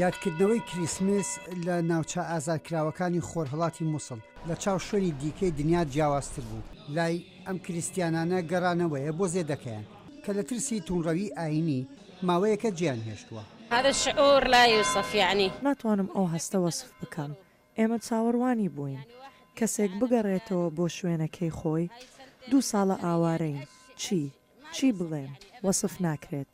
یادکردنەوەی کریسمس لە ناوچە ئازادکراوەکانی خۆرهەڵاتی موسڵ لە چاو شوێنی دیکەی دنیا جیاوازتر بوو. لای ئەم کریستیانانە گەڕانەوەیە بۆ زێدەکەیان کە لە ترسی توندڕەوی ئایینی ماوەیەکە جێیان هێشتووە. هذا شعور لا یوصف یعنی. ناتوانم ئەو هەستە وەسف بکەم، ئێمە چاوەڕوانی بووین کەسێک بگەڕێتەوە بۆ شوێنەکەی خۆی، دوو ساڵە ئاوارەین، چی؟ چی بڵێم؟ وەسف ناکرێت.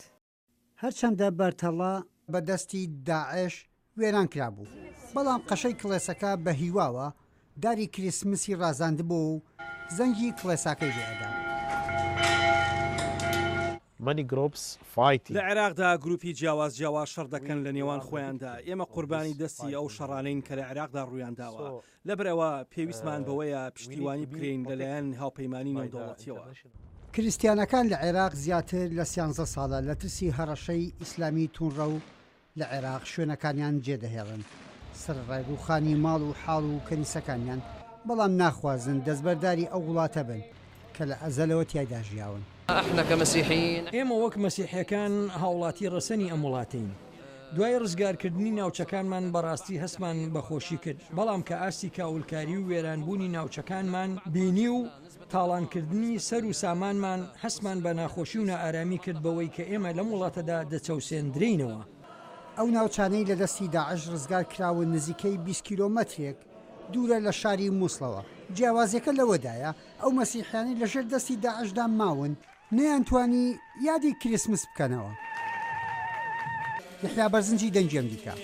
هەرچەندە بەرتەڵە بە دەستی داعش وێران کرابوو، بەڵام قەشەی کڵێسەکە بە هیواوە داری کریسمسی ڕازاندبۆوە و زەنگی کڵێساکەی لێ ئەدا. لە عێراقدا گروپی جیاواز جیاواز شەڕ دەکەن لە نێوان خۆیاندا، ئێمە قوربانی دەستی ئەو شەڕانەین کە لە عێراقدا ڕوویانداوە، لەبەرئەوە پێویستمان بەوەیە پشتیوانی بکرێین لەلایەن هاوپەیمانی نێودەوڵەتیەوە. کریستیانەکان لە عێراق زیاتر لە سیانزە ساڵە لە ترسی هەڕەشەی ئیسلامی توندڕەو لە عێراق شوێنەکانیان جێدەهێڵن، سەرەڕای ڕووخانی ماڵ و حاڵ و کەنیسەکانیان، بەڵام ناخوازن دەستبەرداری ئەو وڵاتە بن کە لە ئەزەلەوە تیایدا ژیاون. ئێمە وەک مەسیحیەکان هاوڵاتی ڕەسەنی ئەم وڵاتەین. دوای ڕزگارکردنی ناوچەکانمان بەڕاستی هەستمان بە خۆشی کرد، بەڵام کە ئاستی کاولکاری و وێرانبوونی ناوچەکانمان بینی و تاڵانکردنی سەر و سامانمان، هەستمان بە ناخۆشی و نائارامی کرد بەوەی کە ئێمە لەم وڵاتەدا دەچەوسێندرێینەوە. ئەو ناوچانەی لە دەستی داعش ڕزگار کراون نزیکەی 20 کیلۆمەترێک دوورە لە شاری موسڵەوە، جیاوازیەکە لەوەدایە ئەو مەسیحیانەی لەژێر دەستی داعشدا ماون نەیانتوانی یادی کریسمس بکەنەوە. یەحیا بەرزنجی دەنگی ئەمریکا.